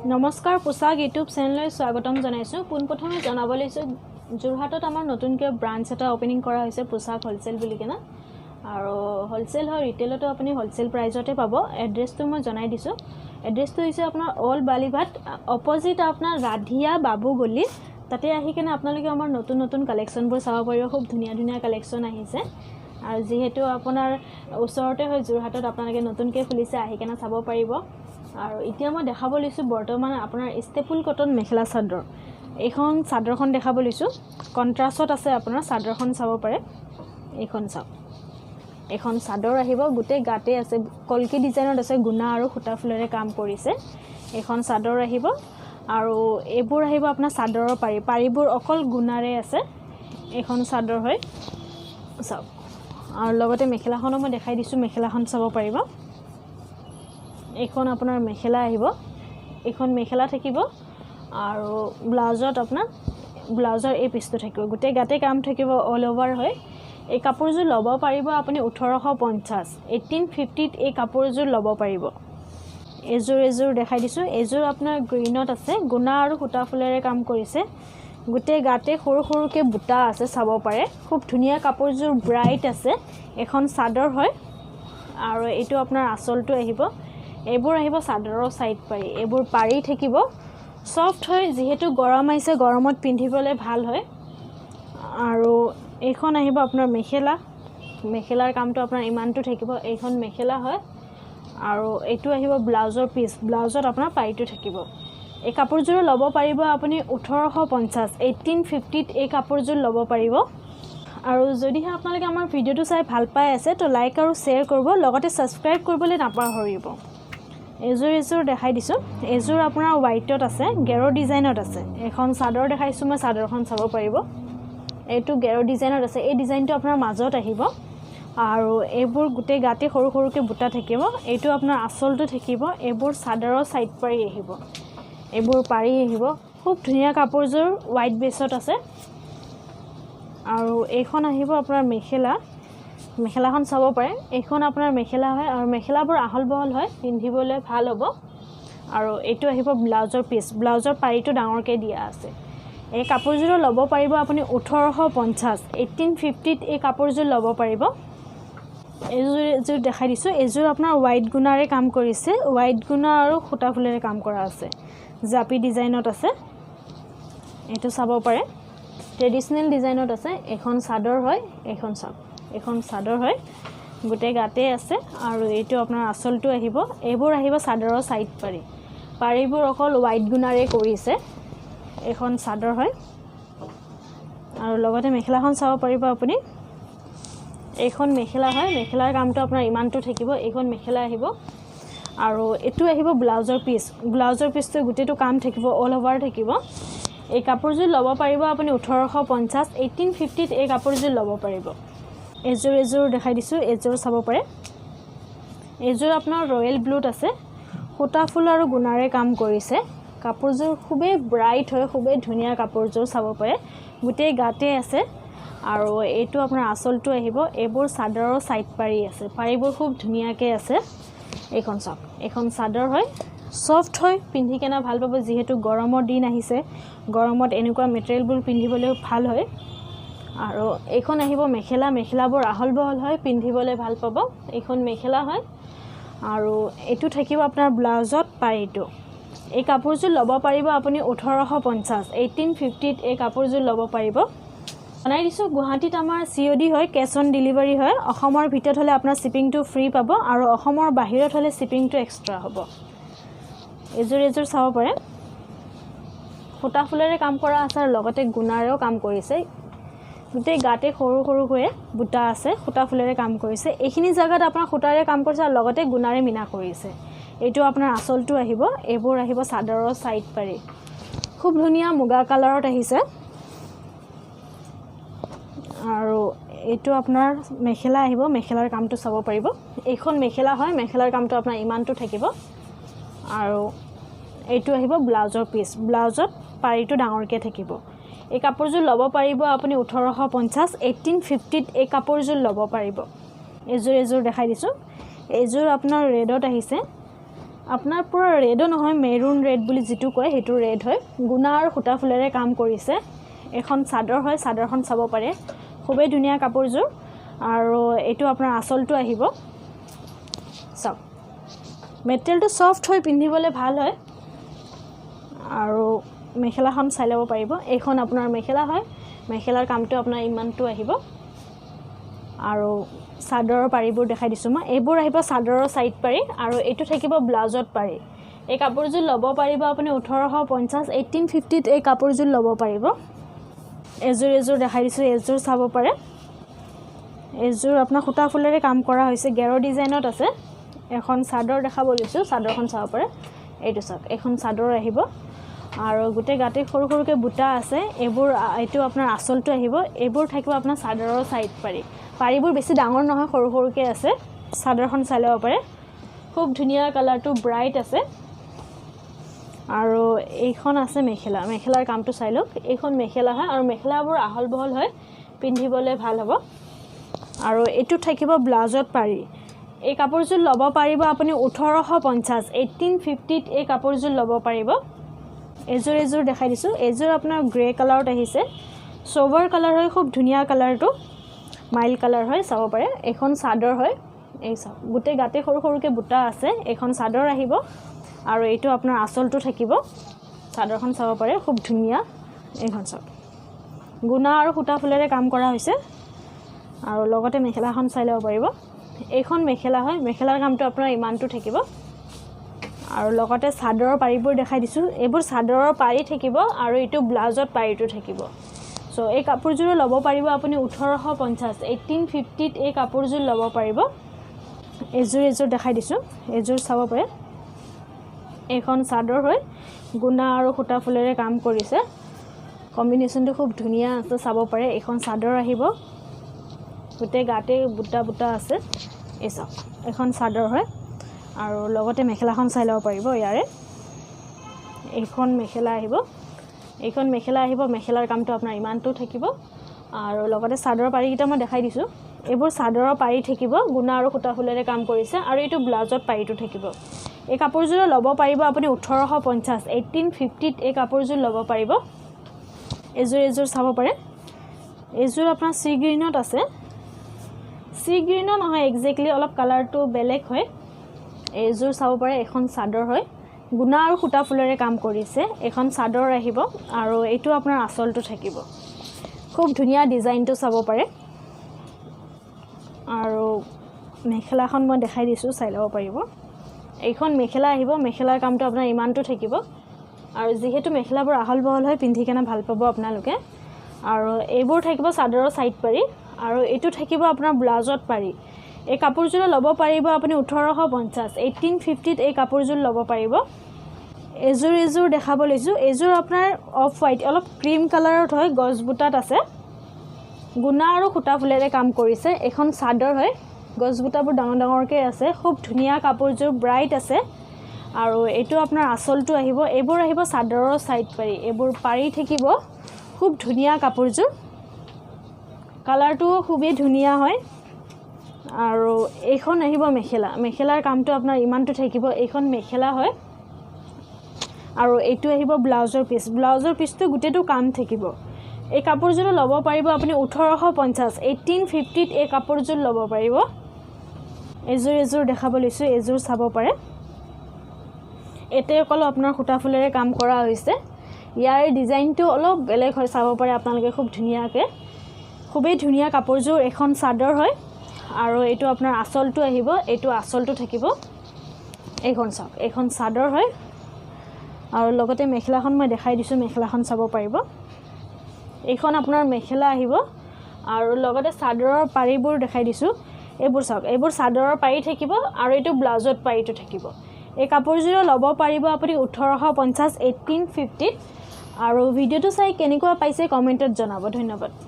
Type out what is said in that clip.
নমস্কাৰ, পোছাক ইউটিউব চেনেললৈ স্বাগতম জনাইছোঁ। পোনপ্ৰথমে জনাব লৈছোঁ, যোৰহাটত আমাৰ নতুনকৈ ব্ৰাঞ্চ এটা অ'পেনিং কৰা হৈছে পোছাক হ'লচেল বুলি কেনে। আৰু হ'লচেল হয়, ৰিটেইলতো আপুনি হ'লচেল প্ৰাইজতে পাব। এড্ৰেছটো মই জনাই দিছোঁ। এড্ৰেছটো হৈছে আপোনাৰ অল্ড বালিঘাট, অপজিট আপোনাৰ ৰাধিয়া বাবু গলি। তাতে আহি কেনে আপোনালোকে আমাৰ নতুন নতুন কালেকশ্যনবোৰ চাব পাৰিব। খুব ধুনীয়া ধুনীয়া কালেকশ্যন আহিছে। আৰু যিহেতু আপোনাৰ ওচৰতে হয় যোৰহাটত, আপোনালোকে নতুনকৈ খুলিছে, আহি কেনে চাব পাৰিব। আৰু এতিয়া মই দেখাব লৈছোঁ বৰ্তমান আপোনাৰ ষ্টেপুল কটন মেখেলা চাদৰ। এইখন চাদৰখন দেখাব লৈছোঁ, কণ্ট্ৰাষ্টত আছে আপোনাৰ। চাদৰখন চাব পাৰে, এইখন চাওক। এইখন চাদৰ আহিব, গোটেই গাতে আছে, কলকি ডিজাইনত আছে, গুণা আৰু সূতা ফুলেৰে কাম কৰিছে। এইখন চাদৰ আহিব আৰু এইবোৰ আহিব আপোনাৰ চাদৰৰ পাৰি। পাৰিবোৰ অকল গুণাৰে আছে। এইখন চাদৰ হয়, চাওক। আৰু লগতে মেখেলাখনো মই দেখাই দিছোঁ, মেখেলাখন চাব পাৰিব। এইখন আপোনাৰ মেখেলা আহিব, এইখন মেখেলা থাকিব। আৰু ব্লাউজত আপোনাৰ ব্লাউজৰ এই পিচটো থাকিব। গোটেই গাতে কাম থাকিব, অল অভাৰ হয়। এই কাপোৰযোৰ ল'ব পাৰিব আপুনি 1850, 1850ত এই কাপোৰযোৰ ল'ব পাৰিব। এযোৰ দেখাই দিছোঁ। এযোৰ আপোনাৰ গ্ৰীণত আছে, গুণা আৰু সূতা ফুলেৰে কাম কৰিছে। গোটেই গাতে সৰু সৰুকৈ বুটা আছে, চাব পাৰে। খুব ধুনীয়া কাপোৰযোৰ, ব্ৰাইট আছে। এখন চাদৰ হয় আৰু এইটো আপোনাৰ আঁচলটো আহিব। এইবোৰ আহিব চাদৰৰ ছাইড পাৰি, এইবোৰ পাৰি থাকিব। ছফ্ট হয়, যিহেতু গৰম আহিছে, গৰমত পিন্ধিবলৈ ভাল হয়। আৰু এইখন আহিব আপোনাৰ মেখেলা। মেখেলাৰ কামটো আপোনাৰ ইমানটো থাকিব। এইখন মেখেলা হয় আৰু এইটো আহিব ব্লাউজৰ পিচ, ব্লাউজত আপোনাৰ পাৰিটো থাকিব। এই কাপোৰযোৰো ল'ব পাৰিব আপুনি 1850, 1850ত এই কাপোৰযোৰ ল'ব পাৰিব। আৰু যদিহে আপোনালোকে আমাৰ ভিডিঅ'টো চাই ভাল পাই আছে, তো লাইক আৰু শ্বেয়াৰ কৰিব, লগতে ছাবস্ক্ৰাইব কৰিবলৈ নাপাহৰিব। এযোৰ দেখাই দিছোঁ। এযোৰ আপোনাৰ হোৱাইটত আছে, গেৰ ডিজাইনত আছে। এখন চাদৰ দেখাইছোঁ মই, চাদৰখন চাব পাৰিব। এইটো গেৰ ডিজাইনত আছে, এই ডিজাইনটো আপোনাৰ মাজত আহিব। আৰু এইবোৰ গোটেই গাতে সৰু সৰুকৈ বুটা থাকিব। এইটো আপোনাৰ আঁচলটো থাকিব। এইবোৰ চাদৰৰ ছাইড পাৰি আহিব, এইবোৰ পাৰি আহিব। খুব ধুনীয়া কাপোৰযোৰ, হোৱাইট বেছত আছে। আৰু এইখন আহিব আপোনাৰ মেখেলা, মেখেলাখন চাব পাৰে। এইখন আপোনাৰ মেখেলা হয় আৰু মেখেলাবোৰ আহল বহল হয়, পিন্ধিবলৈ ভাল হ'ব। আৰু এইটো আহিব ব্লাউজৰ পিচ, ব্লাউজৰ পাৰিটো ডাঙৰকৈ দিয়া আছে। এই কাপোৰযোৰো ল'ব পাৰিব আপুনি 1850, 1850ত এই কাপোৰযোৰ ল'ব পাৰিব। এইযোৰ দেখাই দিছোঁ। এইযোৰ আপোনাৰ হোৱাইট গুণাৰে কাম কৰিছে, হোৱাইট গুণা আৰু সূতা ফুলেৰে কাম কৰা আছে, জাপি ডিজাইনত আছে। এইটো চাব পাৰে, ট্ৰেডিশ্যনেল ডিজাইনত আছে। এইখন চাদৰ হয়, এইখন চাওক, এইখন চাদৰ হয়, গোটেই গাতে আছে। আৰু এইটো আপোনাৰ আঁচলটো আহিব। এইবোৰ আহিব চাদৰৰ ছাইড পাৰি, পাৰিবোৰ অকল হোৱাইট গুণাৰে কৰিছে। এইখন চাদৰ হয় আৰু লগতে মেখেলাখন চাব পাৰিব আপুনি। এইখন মেখেলা হয়, মেখেলাৰ কামটো আপোনাৰ ইমানটো থাকিব। এইখন মেখেলা আহিব আৰু এইটো আহিব ব্লাউজৰ পিচ, ব্লাউজৰ পিচটো গোটেইটো কাম থাকিব, অল অভাৰ থাকিব। এই কাপোৰযোৰ ল'ব পাৰিব আপুনি 1850, 1850ত এই কাপোৰযোৰ ল'ব পাৰিব। এযোৰ দেখাই দিছোঁ, এযোৰ চাব পাৰে। এইযোৰ আপোনাৰ ৰয়েল ব্লুত আছে, সূতা ফুল আৰু গুণাৰে কাম কৰিছে। কাপোৰযোৰ খুবেই ব্ৰাইট হয়, খুবেই ধুনীয়া কাপোৰযোৰ, চাব পাৰে, গোটেই গাতে আছে। আৰু এইটো আপোনাৰ আঁচলটো আহিব। এইবোৰ চাদৰৰ ছাইড পাৰি আছে, পাৰিবোৰ খুব ধুনীয়াকৈ আছে। এইখন চাওক, এইখন চাদৰ হয়, ছফ্ট হয়, পিন্ধি কেনে ভাল পাব। যিহেতু গৰমৰ দিন আহিছে, গৰমত এনেকুৱা মেটেৰিয়েলবোৰ পিন্ধিবলৈও ভাল হয়। আৰু এইখন আহিব মেখেলা, মেখেলাবোৰ আহল বহল হয়, পিন্ধিবলৈ ভাল পাব। এইখন মেখেলা হয় আৰু এইটো থাকিব আপোনাৰ ব্লাউজত পাৰিটো। এই কাপোৰযোৰ ল'ব পাৰিব আপুনি 1850, 1850ত এই কাপোৰযোৰ ল'ব পাৰিব। জনাই দিছোঁ, গুৱাহাটীত আমাৰ চিঅ' ডি হয়, কেছ অন ডেলিভাৰী হয়। অসমৰ ভিতৰত হ'লে আপোনাৰ শ্বিপিংটো ফ্ৰী পাব আৰু অসমৰ বাহিৰত হ'লে শ্বিপিংটো এক্সট্ৰা হ'ব। এযোৰ চাব পাৰে, সূতা ফুলেৰে কাম কৰা আছে আৰু লগতে গুণাৰেও কাম কৰিছে। গোটেই গাতে সৰু সৰুকৈ বুটা আছে, সূতা ফুলেৰে কাম কৰিছে। এইখিনি জেগাত আপোনাৰ সূতাৰে কাম কৰিছে আৰু লগতে গুণাৰে মীনা কৰিছে। এইটো আপোনাৰ আঁচলটো আহিব। এইবোৰ আহিব চাদৰৰ ছাইড পাৰি, খুব ধুনীয়া মুগা কালাৰত আহিছে। আৰু এইটো আপোনাৰ মেখেলা আহিব, মেখেলাৰ কামটো চাব পাৰিব। এইখন মেখেলা হয়, মেখেলাৰ কামটো আপোনাৰ ইমানটো থাকিব। আৰু এইটো আহিব ব্লাউজৰ পিচ, ব্লাউজত পাৰিটো ডাঙৰকৈ থাকিব। এই কাপোৰযোৰ ল'ব পাৰিব আপুনি 1850, 1850ত এই কাপোৰযোৰ ল'ব পাৰিব। এযোৰ দেখাই দিছোঁ। এইযোৰ আপোনাৰ ৰেডত আহিছে। আপোনাৰ পূৰা ৰেডো নহয়, মেৰুন ৰেড বুলি যিটো কয় সেইটো ৰেড হয়। গুণা আৰু সূতা ফুলেৰে কাম কৰিছে। এইখন চাদৰ হয়, চাদৰখন চাব পাৰে, খুবেই ধুনীয়া কাপোৰযোৰ। আৰু এইটো আপোনাৰ আঁচলটো আহিব। চাওক, মেটেৰিয়েলটো ছফ্ট হৈ পিন্ধিবলৈ ভাল হয়। আৰু মেখেলাখন চাই ল'ব পাৰিব। এইখন আপোনাৰ মেখেলা হয়, মেখেলাৰ কামটো আপোনাৰ ইমানটো আহিব। আৰু চাদৰৰ পাৰিবোৰ দেখাই দিছোঁ মই। এইবোৰ আহিব চাদৰৰ ছাইড পাৰি আৰু এইটো থাকিব ব্লাউজত পাৰি। এই কাপোৰযোৰ ল'ব পাৰিব আপুনি 1850, 1850ত এই কাপোৰযোৰ ল'ব পাৰিব। এযোৰ এযোৰ দেখাই দিছোঁ, এযোৰ চাব পাৰে। এইযোৰ আপোনাৰ সূতা ফুলেৰে কাম কৰা হৈছে, গেৰৰ ডিজাইনত আছে। এখন চাদৰ দেখাব লৈছোঁ, চাদৰখন চাব পাৰে। এইটো চাওক, এইখন চাদৰ আহিব আৰু গোটেই গাতে সৰু সৰুকৈ বুটা আছে। এইবোৰ এইটো আপোনাৰ আঁচলটো আহিব। এইবোৰ থাকিব আপোনাৰ চাদৰৰ ছাইড পাৰি। পাৰিবোৰ বেছি ডাঙৰ নহয়, সৰু সৰুকৈ আছে। চাদৰখন চাই ল'ব পাৰে, খুব ধুনীয়া, কালাৰটো ব্ৰাইট আছে। আৰু এইখন আছে মেখেলা, মেখেলাৰ কামটো চাই লওক। এইখন মেখেলা হয় আৰু মেখেলাবোৰ আহল বহল হয়, পিন্ধিবলৈ ভাল হ'ব। আৰু এইটো থাকিব ব্লাউজত পাৰি। এই কাপোৰযোৰ ল'ব পাৰিব আপুনি 1850, 1850ত এই কাপোৰযোৰ ল'ব পাৰিব। এযোৰ এযোৰ দেখাই দিছোঁ। এইযোৰ আপোনাৰ গ্ৰে কালাৰত আহিছে, চ'ভাৰ কালাৰ হয়, খুব ধুনীয়া কালাৰটো, মাইল্ড কালাৰ হয়, চাব পাৰে। এইখন চাদৰ হয়, এই চাওক, গোটেই গাতে সৰু সৰুকৈ বুটা আছে। এইখন চাদৰ আহিব আৰু এইটো আপোনাৰ আঁচলটো থাকিব। চাদৰখন চাব পাৰে, খুব ধুনীয়া। এইখন চাওক, গুণা আৰু সূতা ফুলেৰে কাম কৰা হৈছে। আৰু লগতে মেখেলাখন চাই ল'ব পাৰিব। এইখন মেখেলা হয়, মেখেলাৰ কামটো আপোনাৰ ইমানটো থাকিব। আৰু লগতে চাদৰৰ পাৰিবোৰ দেখাই দিছোঁ। এইবোৰ চাদৰৰ পাৰি থাকিব আৰু এইটো ব্লাউজত পাৰিটো থাকিব। চ' এই কাপোৰযোৰো ল'ব পাৰিব আপুনি 1850, 1850ত এই কাপোৰযোৰ ল'ব পাৰিব। এযোৰ এযোৰ দেখাই দিছোঁ, এযোৰ চাব পাৰে। এইখন চাদৰ হয়, গুণা আৰু সূতা ফুলেৰে কাম কৰিছে। কম্বিনেশ্যনটো খুব ধুনীয়া আছে, চাব পাৰে। এইখন চাদৰ আহিব, গোটেই গাতে বুটা বুটা আছে। এই চাওক, এইখন চাদৰ হয় আৰু লগতে মেখেলাখন চাই ল'ব পাৰিব ইয়াৰে। এইখন মেখেলা আহিব, এইখন মেখেলা আহিব, মেখেলাৰ কামটো আপোনাৰ ইমানটো থাকিব। আৰু লগতে চাদৰৰ পাৰিকেইটা মই দেখাই দিছোঁ। এইবোৰ চাদৰৰ পাৰি থাকিব, গুণা আৰু সূতা ফুলেৰে কাম কৰিছে। আৰু এইটো ব্লাউজত পাৰিটো থাকিব। এই কাপোৰযোৰো ল'ব পাৰিব আপুনি 1850, 1850ত এই কাপোৰযোৰ ল'ব পাৰিব। এযোৰ এযোৰ চাব পাৰে। এইযোৰ আপোনাৰ চি গ্ৰীণত আছে, চি গ্ৰীণো নহয় একজেক্টলি, অলপ কালাৰটো বেলেগ হয়। এইযোৰ চাব পাৰে, এখন চাদৰ হয়, গুণা আৰু সূতা ফুলেৰে কাম কৰিছে। এইখন চাদৰ আহিব আৰু এইটো আপোনাৰ আঁচলটো থাকিব। খুব ধুনীয়া ডিজাইনটো চাব পাৰে। আৰু মেখেলাখন মই দেখাই দিছোঁ, চাই ল'ব পাৰিব। এইখন মেখেলা আহিব, মেখেলাৰ কামটো আপোনাৰ ইমানটো থাকিব। আৰু যিহেতু মেখেলাবোৰ আহল বহল হয়, পিন্ধি কেনে ভাল পাব আপোনালোকে। আৰু এইবোৰ থাকিব চাদৰৰ ছাইড পাৰি আৰু এইটো থাকিব আপোনাৰ ব্লাউজত পাৰি। এই কাপোৰযোৰ ল'ব পাৰিব আপুনি 1850, 1850ত এই কাপোৰযোৰ ল'ব পাৰিব। এযোৰ এযোৰ দেখাব লৈছোঁ। এইযোৰ আপোনাৰ অফ হোৱাইট, অলপ ক্ৰীম কালাৰত হয়, গছ বুটাত আছে, গুণা আৰু সূতা ফুলেৰে কাম কৰিছে। এইখন চাদৰ হয়, গছ বুটাবোৰ ডাঙৰ ডাঙৰকৈ আছে, খুব ধুনীয়া কাপোৰযোৰ, ব্ৰাইট আছে। আৰু এইটো আপোনাৰ আঁচলটো আহিব। এইবোৰ আহিব চাদৰৰ ছাইড পাৰি, এইবোৰ পাৰি থাকিব। খুব ধুনীয়া কাপোৰযোৰ, কালাৰটোও খুবেই ধুনীয়া হয়। আৰু এইখন আহিব মেখেলা, মেখেলাৰ কামটো আপোনাৰ ইমানটো থাকিব। এইখন মেখেলা হয় আৰু এইটো আহিব ব্লাউজৰ পিচ, ব্লাউজৰ পিচটো গোটেইটো কাম থাকিব। এই কাপোৰযোৰো ল'ব পাৰিব আপুনি 1850, 1850ত এই কাপোৰযোৰ ল'ব পাৰিব। এযোৰ এযোৰ দেখাব লৈছোঁ, এযোৰ চাব পাৰে। ইয়াতে অকল আপোনাৰ সূতা ফুলেৰে কাম কৰা হৈছে। ইয়াৰ ডিজাইনটো অলপ বেলেগ হয়, চাব পাৰে আপোনালোকে খুব ধুনীয়াকৈ, খুবেই ধুনীয়া কাপোৰযোৰ। এখন চাদৰ হয় আৰু এইটো আপোনাৰ আঁচলটো আহিব, এইটো আঁচলটো থাকিব। এইখন চাওক, এইখন চাদৰ হয় আৰু লগতে মেখেলাখন মই দেখাই দিছোঁ, মেখেলাখন চাব পাৰিব। এইখন আপোনাৰ মেখেলা আহিব আৰু লগতে চাদৰৰ পাৰিবোৰ দেখাই দিছোঁ। এইবোৰ চাওক, এইবোৰ চাদৰৰ পাৰি থাকিব আৰু এইটো ব্লাউজত পাৰিটো থাকিব। এই কাপোৰযোৰো ল'ব পাৰিব আপুনি 1850, 1850ত। আৰু ভিডিঅ'টো চাই কেনেকুৱা পাইছে কমেণ্টত জনাব। ধন্যবাদ।